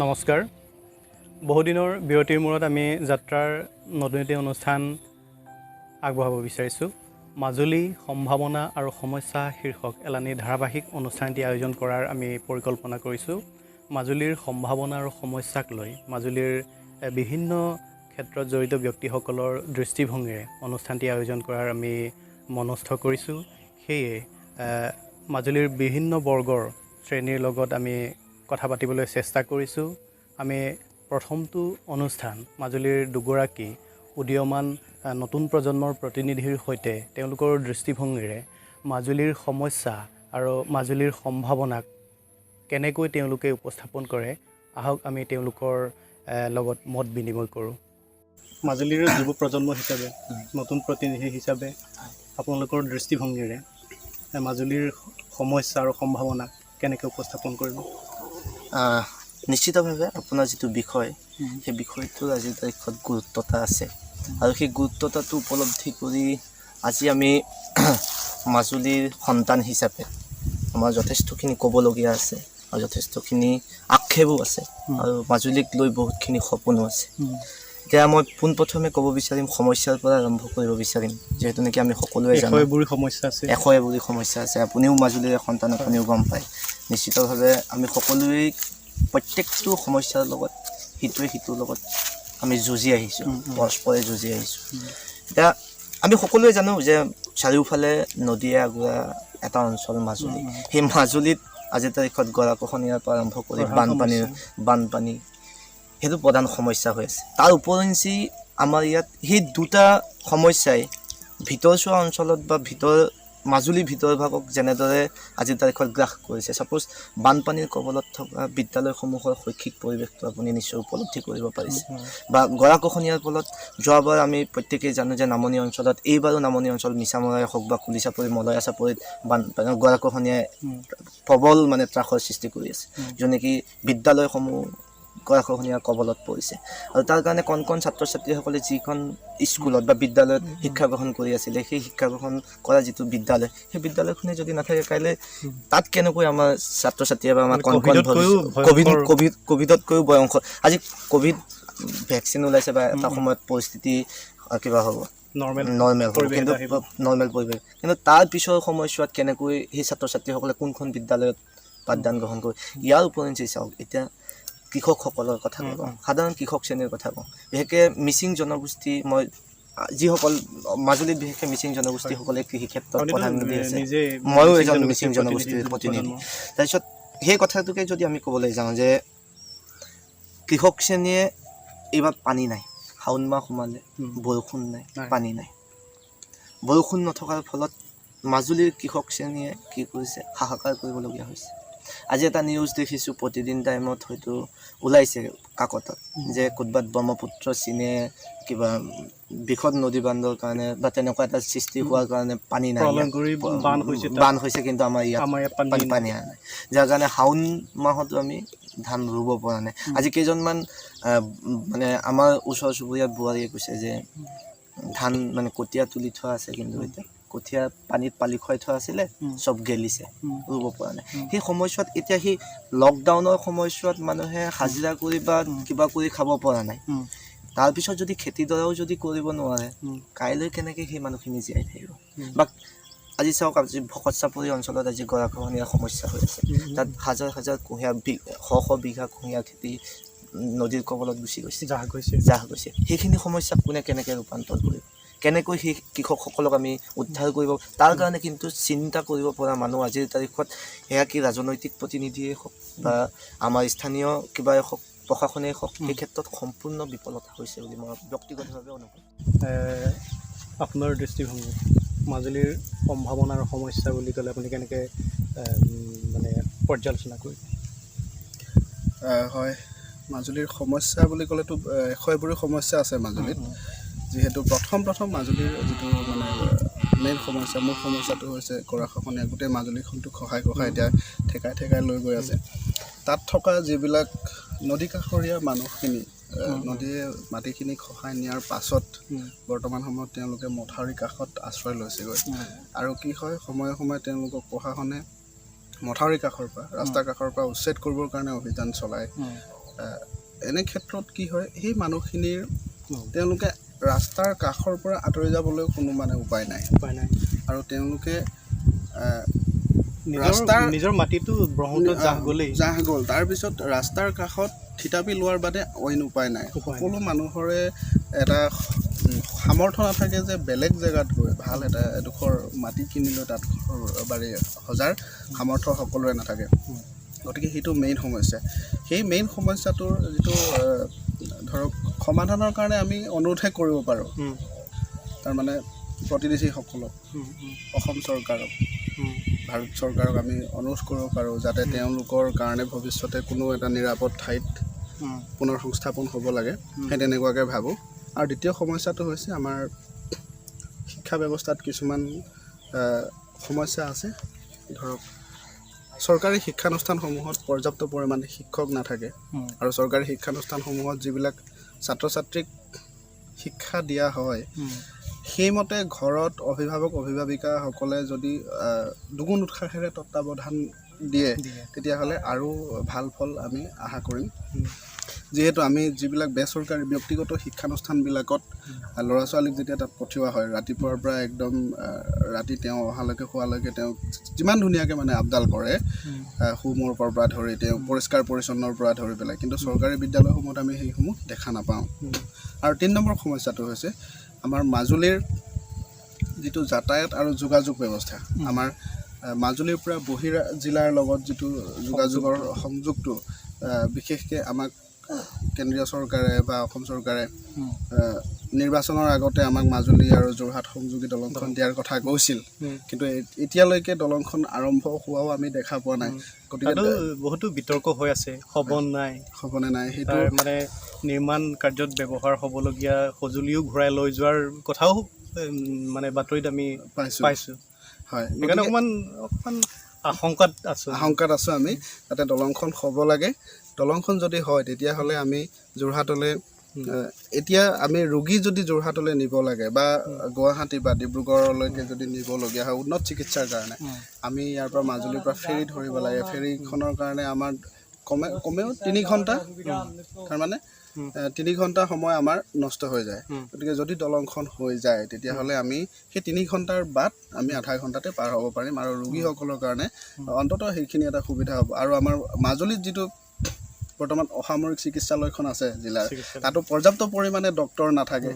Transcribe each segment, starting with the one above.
নমস্কাৰ। বহুদিনৰ বিৰতিৰ মূৰত আমি যাত্ৰাৰ নতুন এটি অনুষ্ঠান আগবঢ়াব বিচাৰিছোঁ। মাজুলী সম্ভাৱনা আৰু সমস্যা শীৰ্ষক এলানি ধাৰাবাহিক অনুষ্ঠান এটি আয়োজন কৰাৰ আমি পৰিকল্পনা কৰিছোঁ। মাজুলীৰ সম্ভাৱনা আৰু সমস্যাক লৈ মাজুলীৰ বিভিন্ন ক্ষেত্ৰত জড়িত ব্যক্তিসকলৰ দৃষ্টিভংগীৰে অনুষ্ঠানটি আয়োজন কৰাৰ আমি মনস্থ কৰিছোঁ। সেয়ে মাজুলীৰ বিভিন্ন বৰ্গৰ শ্ৰেণীৰ লগত আমি কথা পাতিবলৈ চেষ্টা কৰিছোঁ। আমি প্ৰথমটো অনুষ্ঠান মাজুলীৰ দুগৰাকী উদীয়মান নতুন প্ৰজন্মৰ প্ৰতিনিধিৰ সৈতে তেওঁলোকৰ দৃষ্টিভংগীৰে মাজুলীৰ সমস্যা আৰু মাজুলীৰ সম্ভাৱনাক কেনেকৈ তেওঁলোকে উপস্থাপন কৰে, আহক আমি তেওঁলোকৰ লগত মত বিনিময় কৰোঁ। মাজুলীৰ যুৱ প্ৰজন্ম হিচাপে, নতুন প্ৰতিনিধি হিচাপে আপোনালোকৰ দৃষ্টিভংগীৰে মাজুলীৰ সমস্যা আৰু সম্ভাৱনা কেনেকৈ উপস্থাপন কৰিব? নিশ্চিতভাৱে আপোনাৰ যিটো বিষয়, সেই বিষয়টোৰ আজিৰ তাৰিখত গুৰুত্বতা আছে আৰু সেই গুৰুত্বতাটো উপলব্ধি কৰি আজি আমি মাজুলীৰ সন্তান হিচাপে আমাৰ যথেষ্টখিনি ক'বলগীয়া আছে আৰু যথেষ্টখিনি আক্ষেপো আছে আৰু মাজুলীক লৈ বহুতখিনি সপোনো আছে। এতিয়া মই পোনপ্ৰথমে ক'ব বিচাৰিম, সমস্যাৰ পৰা আৰম্ভ কৰিব বিচাৰিম, যিহেতু নেকি আমি সকলোৱে এশ জানো এবুৰি সমস্যা আছে। এশ এবুৰি সমস্যা আছে। আপুনিও মাজুলীৰ সন্তান, আপুনিও গম পায়। নিশ্চিতভাৱে আমি সকলোৱেই প্ৰত্যেকটো সমস্যাৰ লগত সিটোৱে সিটোৰ লগত আমি যুঁজি আহিছোঁ, উম, উম। পৰস্পৰে যুঁজি আহিছোঁ। এতিয়া আমি সকলোৱে জানো যে চাৰিওফালে নদীয়ে আগুৰা এটা অঞ্চল মাজুলী। উম, উম। সেই মাজুলীত আজিৰ তাৰিখত গৰাখহনীয়াৰ পৰা আৰম্ভ কৰি প্ৰধান বানপানীৰ সমস্যা। বানপানী সেইটো প্ৰধান সমস্যা হৈ আছে। তাৰ উপৰিঞ্চি আমাৰ ইয়াত সেই দুটা সমস্যাই ভিতৰচোৱা অঞ্চলত বা মাজুলীৰ ভিতৰ ভাগক যেনেদৰে আজিৰ তাৰিখত গ্ৰাস কৰিছে, ছাপ'জ বানপানীৰ কবলত থকা বিদ্যালয়সমূহৰ শৈক্ষিক পৰিৱেশটো আপুনি নিশ্চয় উপলব্ধি কৰিব পাৰিছে, বা গৰাখহনীয়াৰ ফলত যোৱাবাৰ আমি প্ৰত্যেকেই জানো যে নামনি অঞ্চলত, এইবাৰো নামনি অঞ্চল মিছামৰাই হওক বা কুলি চাপৰি, মলয়া চাপৰিত বানপানী গৰাখহনীয়াই প্ৰবল মানে ত্ৰাসৰ সৃষ্টি কৰি আছে, য'ত নেকি বিদ্যালয়সমূহ গৰাখহনীয়াৰ কবলত পৰিছে আৰু তাৰ কাৰণে কণ কণ ছাত্ৰ ছাত্ৰীসকলে যিখন স্কুলত বা বিদ্যালয়ত শিক্ষা গ্ৰহণ কৰি আছিলে, সেই শিক্ষা গ্ৰহণ কৰা যিটো বিদ্যালয়, সেই বিদ্যালয়খনে যদি নাথাকে কাইলৈ তাত কেনেকৈ আমাৰ ছাত্ৰ ছাত্ৰীয়ে বা আমাৰ মানে কণ কণ ক'ভিডতকৈও ক'ভিড ভয়ংকৰ। ক'ভিডতকৈও ভয়ংকৰ। আজি ক'ভিড ভেকচিন ওলাইছে বা এটা সময়ত পৰিস্থিতি কিবা হ'ব, নৰ্মেল নৰ্মেল হ'ব, পৰিৱেশ কিন্তু এটা আহিব। নৰ্মেল পৰিৱেশ, কিন্তু তাৰ পিছৰ সময়ছোৱাত কেনেকৈ সেই ছাত্ৰ ছাত্ৰীসকলে কোনখন বিদ্যালয়ত পাঠদান গ্ৰহণ কৰিব? ইয়াৰ উপৰিঞ্চি চাওক, এতিয়া কৃষকসকলৰ কথা কওঁ, সাধাৰণ কৃষক শ্ৰেণীৰ কথা কওঁ, বিশেষকৈ মিচিং জনগোষ্ঠী, মই যিসকল মাজুলীত বিশেষকৈ মিচিং জনগোষ্ঠীসকলে কৃষি ক্ষেত্ৰত আপুনিতো প্ৰধান আছে, নিজে ময়ো মিচিং এজন মিচিং জনগোষ্ঠীৰ জনগোষ্ঠীৰ প্ৰতিনিধি। প্ৰজন্ম। তাৰপিছত সেই কথাটোকে যদি আমি ক'বলৈ যাওঁ যে কৃষক শ্ৰেণীয়ে এইবাৰ পানী নাই, শাওণ মাহ সোমালে, বৰষুণ নাই, নাই। পানী নাই। বৰষুণ নথকাৰ ফলত মাজুলীৰ কৃষক শ্ৰেণীয়ে কি কৰিছে? হাহাকাৰ কৰিবলগীয়া হৈছে। আজি এটা নিউজ দেখিছোঁ, প্ৰতিদিন টাইমত হয়তো ওলাইছে কাকতত যে ক'ৰবাত ব্ৰহ্মপুত্ৰ চীনে কিবা বৃহৎ নদী বান্ধৰ কাৰণে বা তেনেকুৱা এটা সৃষ্টি হোৱাৰ কাৰণে পানী নাই ইয়াত। প্ৰলয়ংকৰী বান হৈছে তাত। বান হৈছে, কিন্তু আমাৰ ইয়াত আমাৰ ইয়াত পানী পানী নাই। পানী অহা নাই, যাৰ কাৰণে শাওণ মাহতো আমি ধান ৰুব পৰা নাই। আজি কেইজনমান মানে আমাৰ ওচৰ চুবুৰীয়া বোৱাৰীয়ে কৈছে যে ধান মানে কঠীয়া তুলি থোৱা আছে, কিন্তু এতিয়া কঠীয়া পানীত পালি খুৱাই থোৱা আছিলে, চব গেলিছে, ৰুব পৰা নাই। সেই সময়ছোৱাত এতিয়া সেই লকডাউনৰ সময়ছোৱাত মানুহে হাজিৰা কৰি বা কিবা কৰি খাব পৰা নাই। তাৰপিছত যদি খেতিডৰাও যদি কৰিব নোৱাৰে, কাইলৈ কেনেকৈ সেই মানুহখিনি জীয়াই থাকিব? বা আজি চাওক, আজি ভকত চাপৰি অঞ্চলত আজি গৰাখহনীয়াৰ সমস্যা হৈ আছে। তাত হাজাৰ হাজাৰ কুঁহিয়াৰ, শ শ বিঘা কুঁহিয়াৰ খেতি নদীৰ কবলত গুচি গৈছে। জাহ গৈছে। জাহ গৈছে। সেইখিনি সমস্যা কোনে কেনেকৈ ৰূপান্তৰ কৰিব, কেনেকৈ সেই কৃষকসকলক আমি উদ্ধাৰ কৰিব, তাৰ কাৰণে কিন্তু চিন্তা কৰিব পৰা মানুহ আজিৰ তাৰিখত সেয়া কি ৰাজনৈতিক প্ৰতিনিধিয়েই হওক বা আমাৰ স্থানীয় কিবাই হওক, প্ৰশাসনেই হওক, সেই ক্ষেত্ৰত সম্পূৰ্ণ বিফলতা হৈছে বুলি মই ব্যক্তিগতভাৱে অনুভৱ আপোনাৰ দৃষ্টিভংগী মাজুলীৰ সম্ভাৱনা আৰু সমস্যা বুলি ক'লে আপুনি কেনেকৈ মানে পৰ্যালোচনা কৰিব? হয়, মাজুলীৰ সমস্যা বুলি ক'লেতো এশ এবুৰি সমস্যা আছে মাজুলীত। যিহেতু প্ৰথম প্ৰথম মাজুলীৰ যিটো মানে মেইন সমস্যা, মূল সমস্যাটো হৈছে গৰাখহনীয়া। গোটেই মাজুলীখনটো খহাই খহাই এতিয়া ঠেকাই ঠেকাই লৈ গৈ আছে। তাত থকা যিবিলাক নদী কাষৰীয়া মানুহখিনি, নদীয়ে মাটিখিনি খহাই নিয়াৰ পাছত বৰ্তমান সময়ত তেওঁলোকে মথাউৰি কাষত আশ্ৰয় লৈছেগৈ। আৰু কি হয়, সময়ে সময়ে তেওঁলোকক প্ৰশাসনে মথাউৰি কাষৰ পৰা, ৰাস্তাৰ কাষৰ পৰা উচ্ছেদ কৰিবৰ কাৰণে অভিযান চলায়। এনে ক্ষেত্ৰত কি হয়, সেই মানুহখিনিৰ তেওঁলোকে ৰাস্তাৰ কাষৰ পৰা আঁতৰি যাবলৈ কোনো মানে উপায় নাই। উপায় নাই। আৰু তেওঁলোকে নিজৰ মাটিটো ব্ৰহ্মপুত্ৰত জাহ গ'লেই, জাহ গ'ল, তাৰপিছত ৰাস্তাৰ কাষত থিতাপি লোৱাৰ বাদে অইন উপায় নাই। সকলো মানুহৰে এটা সামৰ্থ্য নাথাকে যে বেলেগ জেগাত গৈ ভাল এটা এডোখৰ মাটি কিনি লৈ তাত ঘৰ বাৰী সজাৰ সামৰ্থ্য সকলোৰে নাথাকে। গতিকে সেইটো মেইন সমস্যা। সেই মেইন সমস্যাটোৰ যিটো ধৰক সমাধানৰ কাৰণে আমি অনুৰোধহে কৰিব পাৰোঁ, তাৰমানে প্ৰতিনিধিসকলক, অসম চৰকাৰক, ভাৰত চৰকাৰক আমি অনুৰোধ কৰিব পাৰোঁ যাতে তেওঁলোকৰ কাৰণে ভৱিষ্যতে কোনো এটা নিৰাপদ ঠাইত পুনৰ সংস্থাপন হ'ব লাগে, সেই তেনেকুৱাকৈ ভাবোঁ। আৰু দ্বিতীয় সমস্যাটো হৈছে আমাৰ শিক্ষা ব্যৱস্থাত কিছুমান সমস্যা আছে। ধৰক চৰকাৰী শিক্ষানুষ্ঠানসমূহত পৰ্যাপ্ত পৰিমাণে শিক্ষক নাথাকে, আৰু চৰকাৰী শিক্ষানুষ্ঠানসমূহত যিবিলাক ছাত্ৰ ছাত্ৰীক শিক্ষা দিয়া হয় সেইমতে ঘৰত অভিভাৱক অভিভাৱিকাসকলে যদি দুগুণ উৎসাহেৰে তত্বাৱধান দিয়ে তেতিয়াহ'লে আৰু ভাল ফল আমি আশা কৰিম। যিহেতু আমি যিবিলাক বেচৰকাৰী ব্যক্তিগত শিক্ষানুষ্ঠানবিলাকত ল'ৰা ছোৱালীক যেতিয়া তাত পঠিওৱা হয়, ৰাতিপুৱাৰ পৰা একদম ৰাতি তেওঁ অহালৈকে শোৱালৈকে তেওঁক যিমান ধুনীয়াকৈ মানে আপডাল কৰে, হোমৱৰ্কৰ পৰা ধৰি তেওঁ পৰিষ্কাৰ পৰিচ্ছন্নৰ পৰা ধৰি পেলাই, কিন্তু চৰকাৰী বিদ্যালয়সমূহত আমি সেইসমূহ দেখা নাপাওঁ। আৰু 3 নম্বৰ সমস্যাটো হৈছে আমাৰ মাজুলীৰ যিটো যাতায়াত আৰু যোগাযোগ ব্যৱস্থা। আমাৰ মাজুলীৰ পৰা বহিৰা জিলাৰ লগত যিটো যোগাযোগৰ সংযোগটো বিশেষকৈ আমাক কেন্দ্ৰীয় চৰকাৰে বা অসম চৰকাৰে নিৰ্বাচনৰ আগতে আমাক মাজুলী আৰু যোৰহাট সংযোগী দলংখন দিয়াৰ কথা কৈছিল, কিন্তু এতিয়ালৈকে দলংখন আৰম্ভ হোৱাও আমি দেখা পোৱা নাই। গতিকে বহুতো বিতৰ্ক হৈ আছে, হ'বনে নাই সেইটো মানে নিৰ্মাণ কাৰ্যত ব্যৱহাৰ হ'বলগীয়া সঁজুলিও ঘূৰাই লৈ যোৱাৰ কথাও মানে বাতৰিত আমি পাইছোঁ। হয়, সেইকাৰণে অকণমান আশংকাত আছোঁ আমি, যাতে দলংখন হ'ব লাগে। দলংখন যদি হয় তেতিয়াহ'লে আমি যোৰহাটলৈ, এতিয়া আমি ৰোগী যদি যোৰহাটলৈ নিব লাগে বা গুৱাহাটী বা ডিব্ৰুগড়লৈকে যদি নিবলগীয়া হয় উন্নত চিকিৎসাৰ কাৰণে, আমি ইয়াৰ পৰা মাজুলীৰ পৰা ফেৰী ধৰিব লাগে। ফেৰীখনৰ কাৰণে আমাৰ কমেও 3 ঘণ্টা, তাৰমানে 3 ঘণ্টা সময় আমাৰ নষ্ট হৈ যায়। গতিকে যদি দলংখন হৈ যায় তেতিয়াহ'লে আমি সেই 3 ঘণ্টাৰ বাট আমি আধা ঘণ্টাতে পাৰ হ'ব পাৰিম, আৰু ৰোগীসকলৰ কাৰণে অন্ততঃ সেইখিনি এটা সুবিধা হ'ব। আৰু আমাৰ মাজুলীত যিটো বৰ্তমান অসামৰিক চিকিৎসালয়খন আছে জিলাৰ, তাতো পৰ্যাপ্ত পৰিমাণে ডক্তৰ নাথাকে,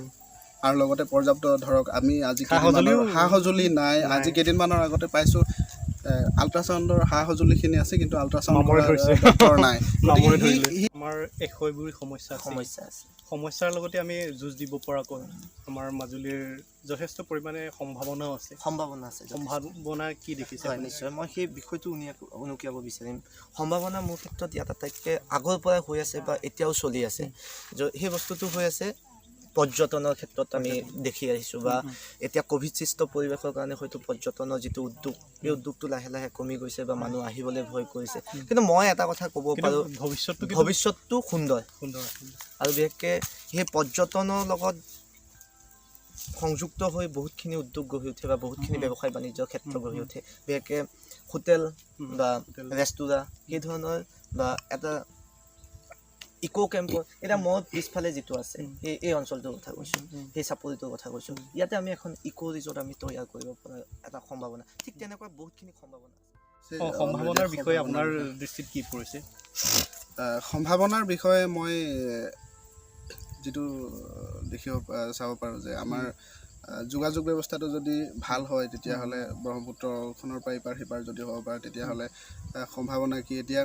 আৰু লগতে পৰ্যাপ্ত ধৰক আমি আজি সা সঁজুলি নাই। আজি কেইদিনমানৰ আগতে পাইছোঁ আল্ট্ৰাচাউণ্ডৰ সা সঁজুলিখিনি আছে, কিন্তু আল্ট্ৰাচাউণ্ড ডক্তৰ নাই। আমাৰ এশগুৰি সমস্যা আছে। সমস্যাৰ লগতে আমি যুঁজ দিব পৰাকৈ আমাৰ মাজুলীৰ যথেষ্ট পৰিমাণে সম্ভাৱনাও আছে। সম্ভাৱনা কি দেখিছে? হয়, নিশ্চয় মই সেই বিষয়টো উনুকিয়াব বিচাৰিম। সম্ভাৱনা মোৰ ক্ষেত্ৰত ইয়াত আটাইতকৈ আগৰ পৰাই হৈ আছে বা এতিয়াও চলি আছে। সেই বস্তুটো হৈ আছে পৰ্যটনৰ ক্ষেত্ৰত আমি দেখি আহিছোঁ, বা এতিয়া ক'ভিড সৃষ্ট পৰিৱেশৰ কাৰণে হয়তো পৰ্যটনৰ যিটো উদ্যোগ, এই উদ্যোগটো লাহে লাহে কমি গৈছে বা মানুহ আহিবলৈ ভয় কৰিছে। কিন্তু মই এটা কথা ক'ব পাৰোঁ, ভৱিষ্যতটো সুন্দৰ সুন্দৰ, আৰু বিশেষকৈ সেই পৰ্যটনৰ লগত সংযুক্ত হৈ বহুতখিনি উদ্যোগ গঢ়ি উঠে বা বহুতখিনি ব্যৱসায় বাণিজ্যৰ ক্ষেত্ৰ গঢ়ি উঠে। বিশেষকৈ হোটেল বা ৰেষ্টুৰাঁ সেই ধৰণৰ, বা এটা ইক' কেম্পৰ, এতিয়া মই পিছফালে যিটো আছে এই অঞ্চলটোৰ কথা কৈছোঁ, সেই চাপৰিটোৰ কথা কৈছোঁ, ইয়াতে আমি এখন ইক' ৰিজৰ্ট আমি তৈয়াৰ কৰিব পৰা এটা সম্ভাৱনা, ঠিক তেনেকুৱা বহুতখিনি সম্ভাৱনা আছে। সম্ভাৱনাৰ বিষয়ে আপোনাৰ দৃষ্টিত কি পৰিছে? সম্ভাৱনাৰ বিষয়ে মই যিটো দেখিব চাব পাৰোঁ যে আমাৰ যোগাযোগ ব্যৱস্থাটো যদি ভাল হয় তেতিয়াহ'লে ব্ৰহ্মপুত্ৰখনৰ পৰা ইপাৰ সিপাৰ যদি হ'ব পাৰে তেতিয়াহ'লে সম্ভাৱনা কি, এতিয়া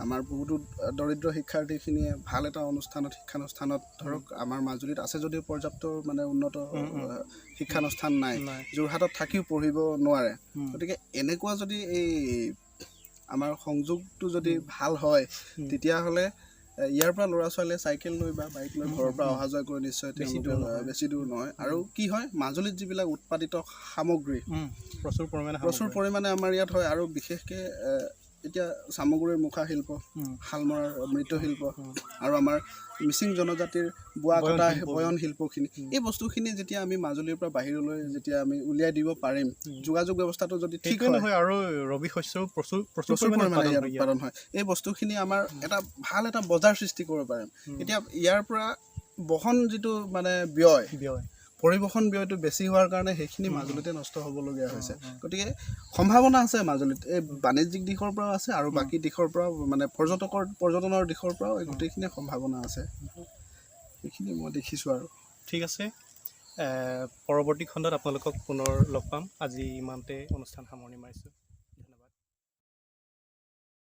আমাৰ বহুতো দৰিদ্ৰ শিক্ষাৰ্থীখিনিয়ে ভাল এটা অনুষ্ঠানত শিক্ষানুষ্ঠানত ধৰক আমাৰ মাজুলীত আছে যদিও পৰ্যাপ্ত মানে উন্নত শিক্ষানুষ্ঠান নাই, যোৰহাটত থাকিও পঢ়িব নোৱাৰে। গতিকে এনেকুৱা যদি এই আমাৰ সংযোগটো যদি ভাল হয় তেতিয়াহ'লে ইয়াৰ পৰা ল'ৰা ছোৱালীয়ে চাইকেল লৈ বা বাইক লৈ ঘৰৰ পৰা অহা যোৱা কৰি নিশ্চয় বেছি দূৰ নহয়। আৰু কি হয়, মাজুলীত যিবিলাক উৎপাদিত সামগ্ৰী প্ৰচুৰ পৰিমাণে আমাৰ ইয়াত হয়, আৰু বিশেষকৈ এতিয়া চামগুৰিৰ মুখা শিল্প, শালমৰাৰ মৃৎশিল্প আৰু আমাৰ মিচিং জনজাতিৰ বোৱা কটা বয়ন শিল্পখিনি, এই বস্তুখিনি যেতিয়া আমি মাজুলীৰ পৰা বাহিৰলৈ যেতিয়া আমি উলিয়াই দিব পাৰিম, যোগাযোগ ব্যৱস্থাটো যদি ঠিক সেইটোৱে হয়, নহয়, আৰু ৰবি শস্যও প্ৰচুৰ প্ৰচুৰ প্ৰচুৰ পৰিমাণে পৰিমাণে উৎপাদন ইয়াত হয় ইয়াত। উৎপাদন হয়। এই বস্তুখিনি আমাৰ এটা ভাল এটা বজাৰ সৃষ্টি কৰিব পাৰিম। এতিয়া ইয়াৰ পৰা বহন যিটো মানে ব্যয়, ব্যয়, পৰিবহণ ব্যয়টো বেছি হোৱাৰ কাৰণে সেইখিনি মাজুলীতে নষ্ট হ'বলগীয়া হৈছে। গতিকে সম্ভাৱনা আছে মাজুলীত, এই বাণিজ্যিক দিশৰ পৰাও আছে আৰু বাকী দিশৰ পৰাও, মানে পৰ্যটনৰ দিশৰ পৰাও এই গোটেইখিনি সম্ভাৱনা আছে। এইখিনি মই দেখিছোঁ আৰু। ঠিক আছে, পৰৱৰ্তী খণ্ডত আপোনালোকক পুনৰ লগ পাম। আজি ইমানতে অনুষ্ঠান সামৰণি মাৰিছোঁ।